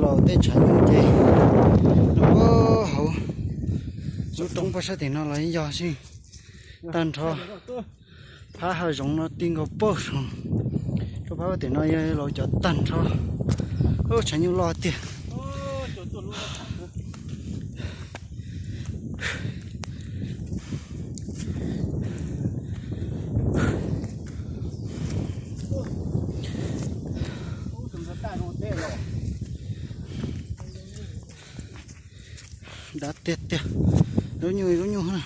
Los tej tshav nyuj ces nyob hauv lub roob pab sab tim no los yog xwb, tag nrho. Phab hav zoov no ti nkaus pag saum, rau phab tim no yog los cov tag nrho. Ub, tshav nyuj loj tiag. Dav tiag tiag. Lub nyuj lub nyuj na.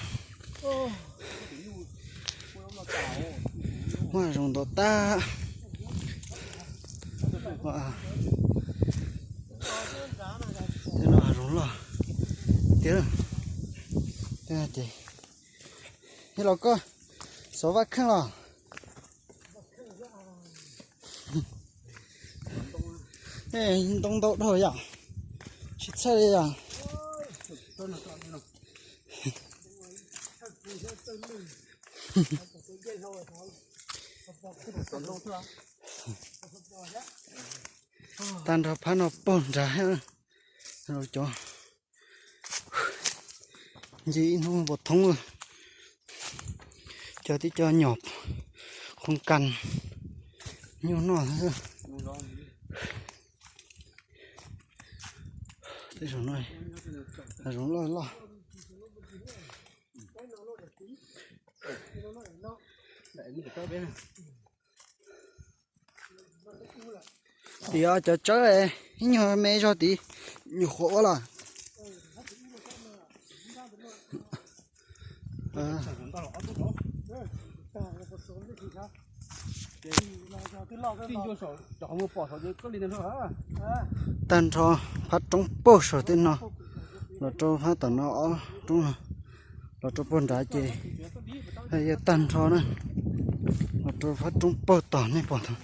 Muaj zoov ntau tag. Tej no hav zoov loj tiag. Ces, yog los koj xov vaj kheej los? Ntoo ntau dhau yom, tsis txhawj li yom. Tag nrho phab no pag nrad, cov ncig ib hnub npau thoob, cov tib co nyom qhov kas nyuj noj. Tej zaum no hav zoov loj loj. Tim cov tsawb ib nyuag me zog tid, nyuam qhuav ua los. Tag nrho phab roob pag saum tej no, los rau phab tom no ob roob no, los rau pag nrad ces yog tag nrho na, los rau phab roob pag tom nej pom tod.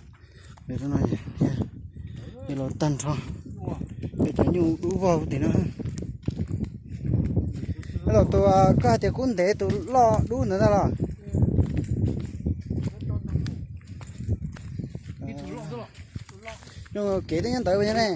Yog los tag nrho, yog cov nyuj dub vog tim no. Los tus koj hais tias kub ntev tus loj dub ntawd ntag los? Nyuj kev twb nyob ntawd ua ne.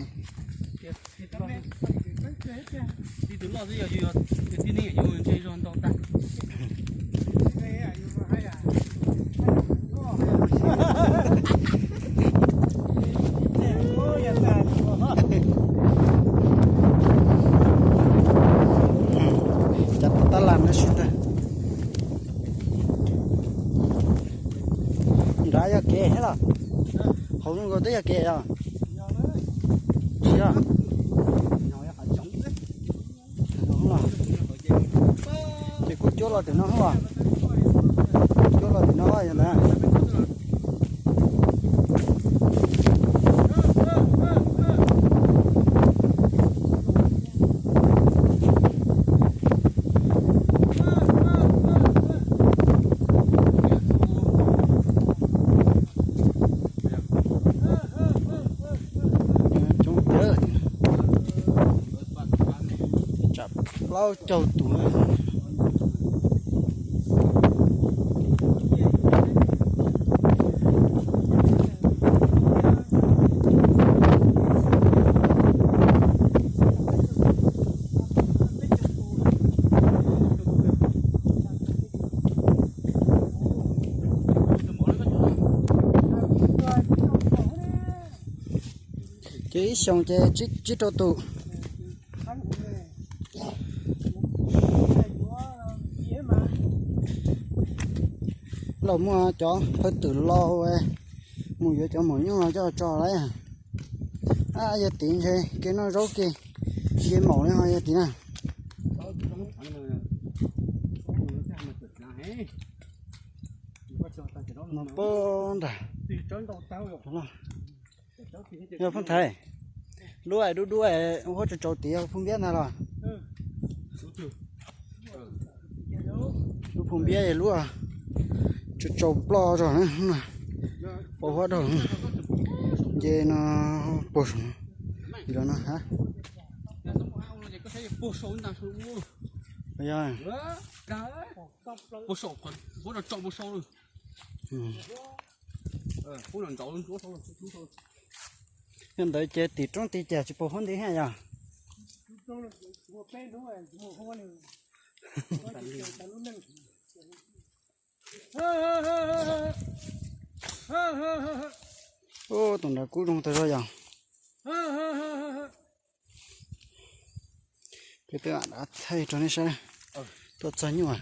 Cov tab laj no tsis tag. Nrad yog kev thiab los? Hauv nkaus twb yog kev os? Tsis yog. Ces kuj cuab los tim no, cuab los tim no yog ntawd. Coob tiag, tsam plaub caug tus. Ces ib xyoos ces tsib rau tus. Los muaj cov phawj twm laus mus yuav cov maum nyuj coj tso lawm. Yog tid ntshe kev noj zaub kev nce maum li ho yog tid na. Mus pab nram. Yog phooj thaiv, lub dub dub huab tsaus tsaus tid yog phoo npiab ntag los? Lub phoo npiab lub tsaus tsaus ploj zog na, pos huab rau nce no puag saum no. Yog Yog ntawd ces tim roob tim cas tsis pom huab nti thiab yog? Ub, tus nrad kub zoo tas zog yog. Peb twb dav thaij rau nej saib. Tuaj txog nyuj.